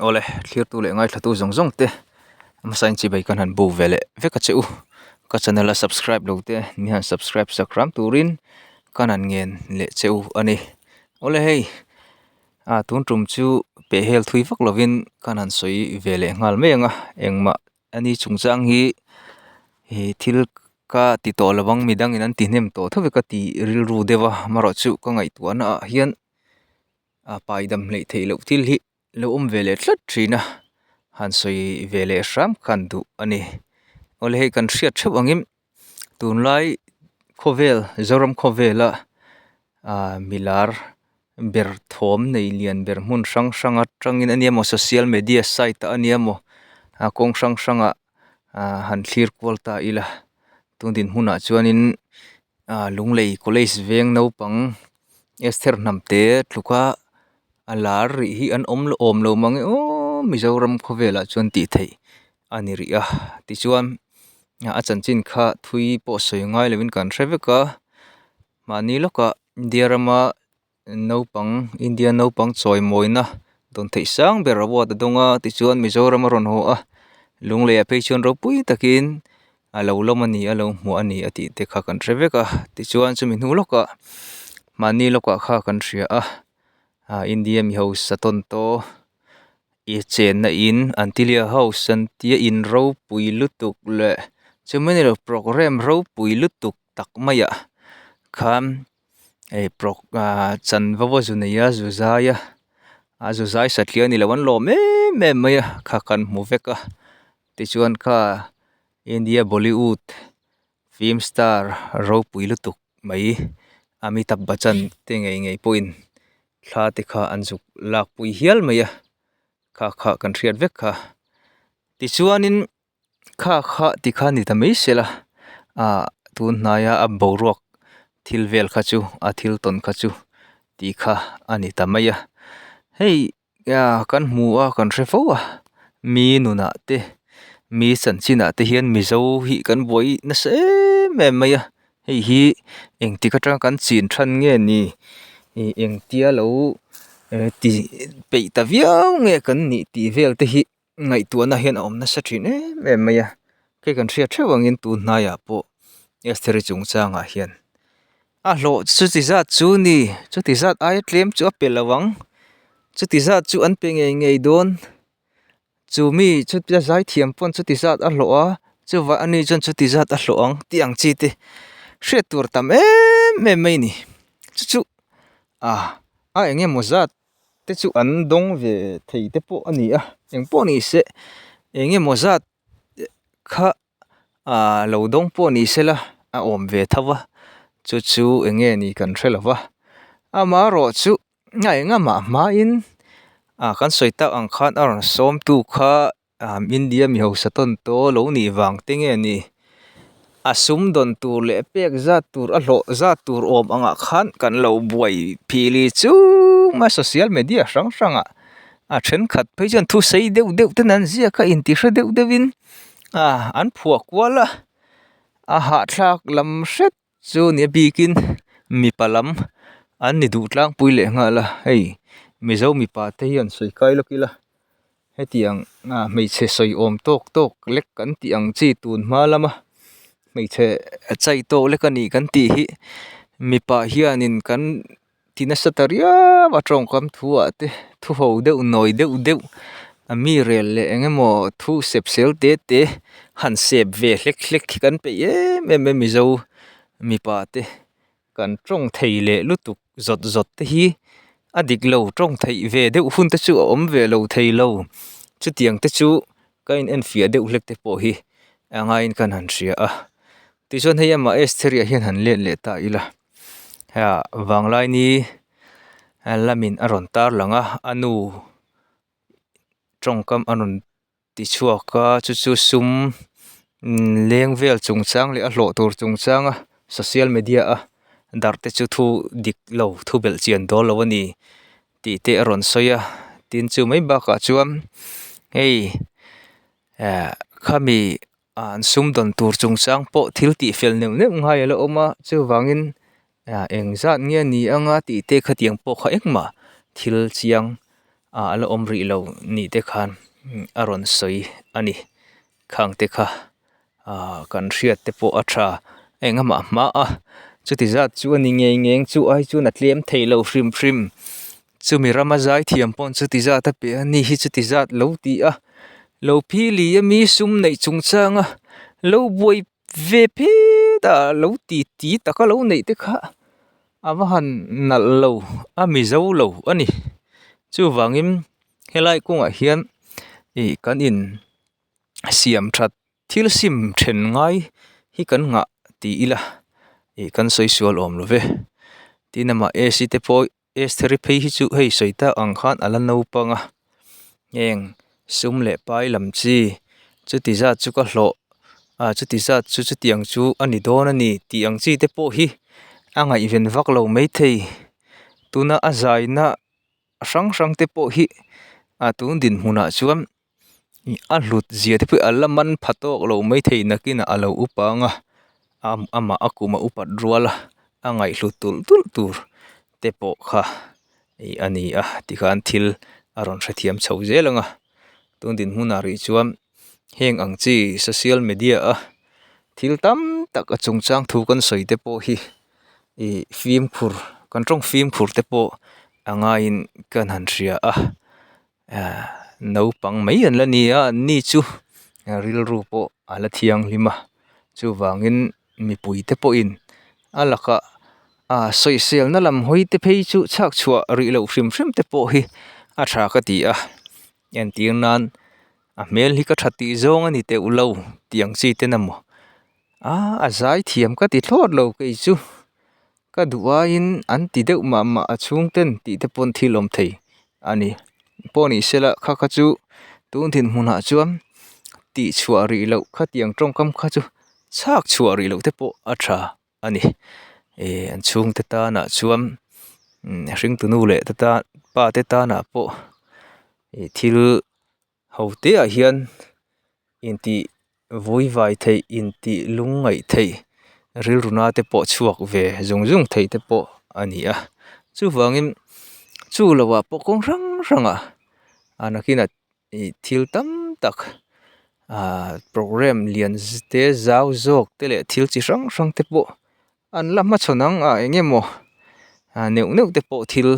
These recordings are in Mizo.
Awle, thlirtu leh ngaithlatu zawng zawng te hmasa in chibai kan han bu ve leh vek a che u. Ka channel a subscribe lo te mi han subscribe sak hram turin kan han ngen leh che u a ni. Awle hei, ah tun tum chu pehhel thui vak lovin kan han sawi ve leh nghal mai ang a, engmah ani chungchang hi ih thil ka ti tawh lo ang midangin an ti hnem tawh tho vek a tih rilru deuh a, amaherawhchu ka ngaihtuahna ah hian a paidam hleih theih loh thil hi lo awm ve leh tlat thin a, han sawi ve leh hram khan duh a ni. Awle hei kan hriat theuh angin tunlai khawvel Zoram khawvela ah milar ber thawm nei lian ber hmun hrang hrang atangin a nia maw social media site ah a nia maw a kawng hrang hrangah ah han thlir kual ta ila tun dinhmunah chuanin ah Lunglei college veng naupang Esther Hnamte tluka a lar rih hi an awm awm lo mang e aw Mizoram khawvelah chuan tih theih a ni rih a tichuan a chanchin kha thui pawh sawi ngai lovin kan hre vek a mahni lawkah India rama Naupang, India naupang chawimawina dawn theih sang ber award a dawng a, tichuan Mizoram a rawn haw a, Lungleiah phei chuan ropui takin a lo lawm a ni, a lo hmuh a ni a tih te kha kan hre vek a, tichuan chumi hnu lawkah mahni lawkah kha kan hria a, ah India mi hausa tawn tawh i chenna in Antilia house an tia in ropui lutuk leh chumi ni lo programme ropui lutuk tak maiah khan. Hei prog ah chanvo a zu nei a zu zai a a zu zai satliah a ni lo an lawm em em mai a kha kan hmu vek a tichuan kha India Bollywood film star ropui lutuk mai Amitabh Bachchan te ngei ngei pawhin thla te kha an zuk lakpui hial mai a kha kha kan hriat vek kha tichuanin. Kha kha ti kha ni ta mai se la ah tun hnaia a boruak thil vel kha chu a thil tawn kha chu tih kha a ni ta mai a hei ah kan hmu a kan hre fo a mi nunah te mi chanchinah te hian mizo hi kan buai nasa em em mai a hei hi engtik atanga kan chin than nge ni ih engtia lo ti peih ta viau nge kan nih tih vel te hi. Ngaihtuahna hian a awm nasa thin em em mai a, hei kan hriat theuh angin tun hnaiah pawh Estheri chungchangah hian a hlawh chuti zat chu ni, chuti zat aia tlem chu a pe lo ang, chuti zat chu an pe ngei ngei dawn, chu mi chutia zaithiam pawn chuti zat a hlawh a, chuvah ani chuan chuti zat a hlawh ang tih ang chi te hriat tur tam em em mai a ni, chu chu ah a eng emaw zat. te chu an dawng ve thei te pawh a ni a eng pawh ni se eng emaw zat kha ah lo dawng pawh ni se la a awm ve tho a chu chu eng nge ni kan hre lo va amaherawhchu a eng amah hmain ah kan sawi tak ang khan a rawn sawm tu kha. India mi hausa tawn tawh lo nih vang te nge ni a sum dawn tur leh pek zat tur a hlawh zat tur awm angah khan kan lo buai phili chung a social media hrang hrangah a thenkhat phei chuan thu sei deuh deuh ten an ziak a intihre deuh deuhin ah an phuah kual a a hahthlak lam hret chu nia bikin mipa lam an ni duh tlangpui leh nghal a hei mizo mipa te hian sawi kai lawk ila. Hetiang ah hmeichhe sawi awm tawk tawk lek kan tih ang chi tun hma lama hmeichhe chai tawk lek a ni kan tih hi mipa hianin kan ti nasa ta riau a tawngkam thu ah te thu ho deuh nawi deuh deuh a mi rel leh eng emaw thu sep sel te te han sep ve hlek hlek hi kan peih em em a mizo mipa te. Kan tawng thei leh lutuk zawt zawt te hi a dik lo tawng theih ve deuh hun te chu a awm ve lo thei lo chutiang te chu ka in enfiah deuh hlek te pawh hi a ngaiin kan han hria a tichuan hei amah Estheri ah hian han let leh ta ila hei vanglaini lamin a rawn tar lang a a nu tawngkam a rawn. Tichhuak a chu chu sum leng vel chungchang leh a hlawh tur chungchang a social media a darh te chu thu dik lo thu belh chian dawl lo a ni tih te a rawn sawi a tin chu mai bakah chuan hei eh khami an sum dawn tur chungchang pawh thil tih fel neuh neuh ngai a la awm a chuvangin ah engzat nge ni anga tih te khatiang pawh kha engmah thil chiang. Ah a la awm rih lo ni te khan a rawn sawi a ni. Khang te kha ah kan hriat te pawh a tha eng amah hma a chuti zat chu a ni ngei ngeng chu ai chuan a tlem thei lo hrim hrim. Chumi rama zai thiam pawh chuti zat a pe a ni hi chuti zat lo ti a lo phili a mi sum neih chungchang a lo buai ve phet a lo ti ti taka lo neih te kha a va han nalh lo a mizo lo a ni chuvangin helai kawngah hian ih kan in siam that thil sim then ngai hi kan nghah ti ila ih kan sawi sual awm lo ve tin amah A_C te pawh Estheri phei hi chu hei sawi tak ang khan a la naupang a heng sum leh pai lam chi chuti zat chu ka hlawh ah chuti zat chu chutiang chu a ni dawn a ni tih ang chi te pawh hi a ngaihven vak lo maithei tuna a zaina hrang hrang te pawh hi a tun dinhmunah chuan. A hlut zia te pawh a la man pha tawk lo maithei nakinah a lo upa ang a amah a kum a upat rual a a ngaihhlut tulh tulh tur te pawh kha ih a ni a tikhan thil a rawn hrethiam chho zel ang a tun dinhmunah rih chuan heng ang chi social media a thil tam tak a chungchang thu kan sawi te pawh hi ih fimkhur kan tawng fimkhur te pawh a ngaiin kan han hria a. Naupang mai an la ni a an ni chu rilru pawh a la thianghlim a chuvangin mipui te pawhin a lakah ah sawiselna lam hawi te phei chu chhak chhuah rih loh hrim hrim te pawh hi a tha ka ti a entir nan a hmel hi ka tha tih zawng a ni teuh lo tih ang chi te na maw ah a zai thiam ka ti thlawt lo kei chu. Ka duh aiin an ti deuh mah mah a chhungten tih te pawn thil awm thei a ni. Pawh ni sela kha kha chu tun dinhmunah chuan tih chhuah rih loh khatiang tawngkam kha chu chhak chhuah rih loh te pawh a tha a ni. Ehh an chhungte tanah chuan hringtunu leh te tan pa te tanah pawh ih thil ho te ah hian intih vui vai theih intih lung ngaih theih rilru na te pawh chhuak ve zung zung theih te pawh a ni a chuvangin chu lo ah pawh kawng hrang hrang ah a nakinah ih thil tam tak ah programme lian te zau zawk te leh thil chi hrang hrang te pawh an la hmachhawn ang a eng emaw ah neuh neuh te pawh thil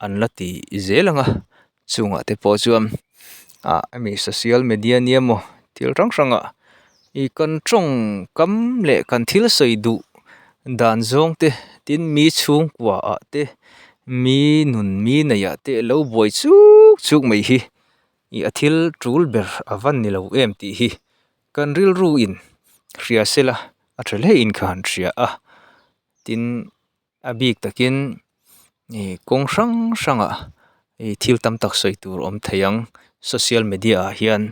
an la ti zel ang a chungah te pawh chuan ah hemi social media nia maw thil hrang hrang ah ih kan tawngkam leh kan thil sawi duh dan zawng te tin mi chhungkua ah te mi nun mi neih ah te lo buai chuk chuk mai hi ih a thil tul ber a van ni lo em tih hi kan rilru in hria sela a tha hle in kha han hria a tin. A bik takin ih kawng hrang hrangah ih thil tam tak sawi tur awm thei ang social media ah hian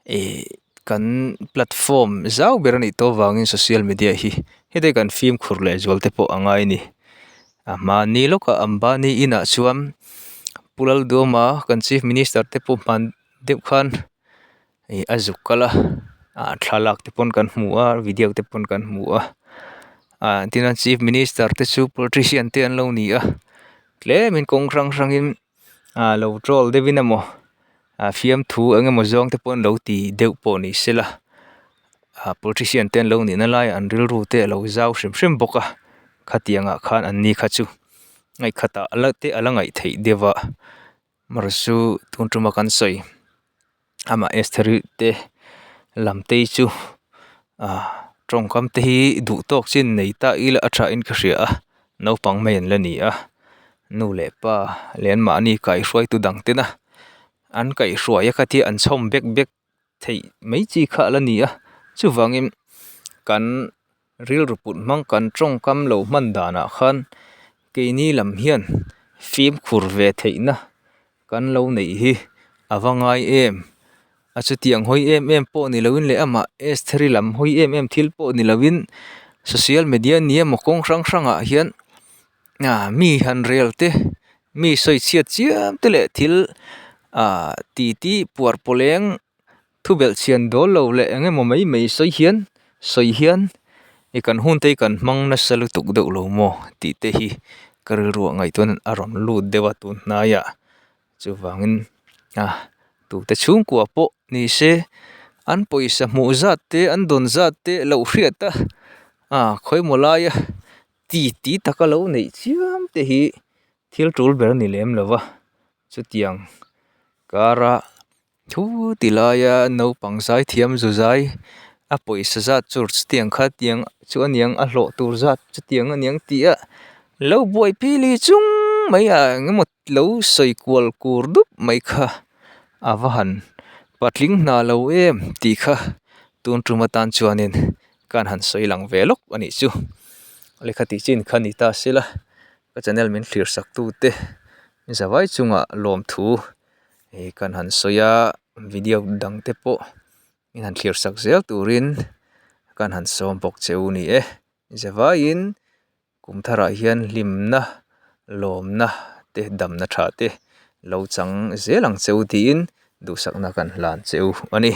ih kan platform zau ber a nih tawh avangin social media hi heti kan fimkhur leh zual te pawh a ngai a ni a hmani lawkah Ambani inah chuan Pu Lalduama kan chief minister te pawh hman deuh khan ih a zuk kal a ah thlalak te pawn kan hmu a video te pawn kan hmu a ah tin a chief minister te chu politician te an lo ni a tlemin kawng hrang hrangin ah lo troll deuhin emaw ah fiamthu eng emaw zawng te pawh an lo ti deuh pawh ni sela ah politician te an lo nihna laiah an rilru te a lo zau hrim hrim bawk a khatiang ah khan an ni kha chu ngaihkhatah la te a la ngaih theih deuh a. Amaherawhchu tun tuma kan sawi amah Estheri te lam te hi chu ah tawngkam te hi duh tawk chin nei ta ila a tha in ka hria a naupang mai an la ni a nu leh pa leh an mahni kaihruaitu dang tena an kaihhruai a khatia an chhawm bek bek theih mai chi kha a la ni a chuvangin kan rilru put hmang kan tawngkam lo hman danah khan keini lam hian fimkhur ve theihna kan lo neih hi a va ngai em a chutiang hawi em em pawh ni loin leh amah Estheri lam hawi em em thil pawh ni loin social media ni emaw kawng hrang hrangah hian ah mi han rel te mi sawi chhiat chiam te leh thil ah ti ti puar pawleng thu belh chhian dawl lo leh eng emaw mai mai sawi hian sawi hian ih kan hun te hi kan hmang nasa lutuk deuh lo maw tih te hi ka rilruah ngaihtuahna a rawn lut deuh a tun hnaiah. Chuvangin a tute chhungkua pawh ni se an pawisa hmuh zat te an dawn zat te loh hriat a ah khawimaw laia ti ti taka lo neih chiam te hi thil tul ber a ni lem lo va chutiang kara thu ti laia naupang zai thiam zu zai a pawisa zat chu chutiang kha tiang chu a niang a hlawh tur zat chutiang a niang tih a lo buai phili chung mai a engemaw lo sawi kual kur dup mai kha a va han patling hna lo em tih kha tun tum atan chuanin kan han sawi lang ve lawk a nih chu lehkha tih chin kha ni ta sela ka channel min thlir sak tute zavai chungah lawmthu hei kan han sawi a video dang te pawh min han thlir sak zel turin kan han sawm bawk che u ni e zavaiin kum tharah hian hlimna lawmna te damna tha te lo chang zel ang che u tiin duhsakna kan hlan che u a ni.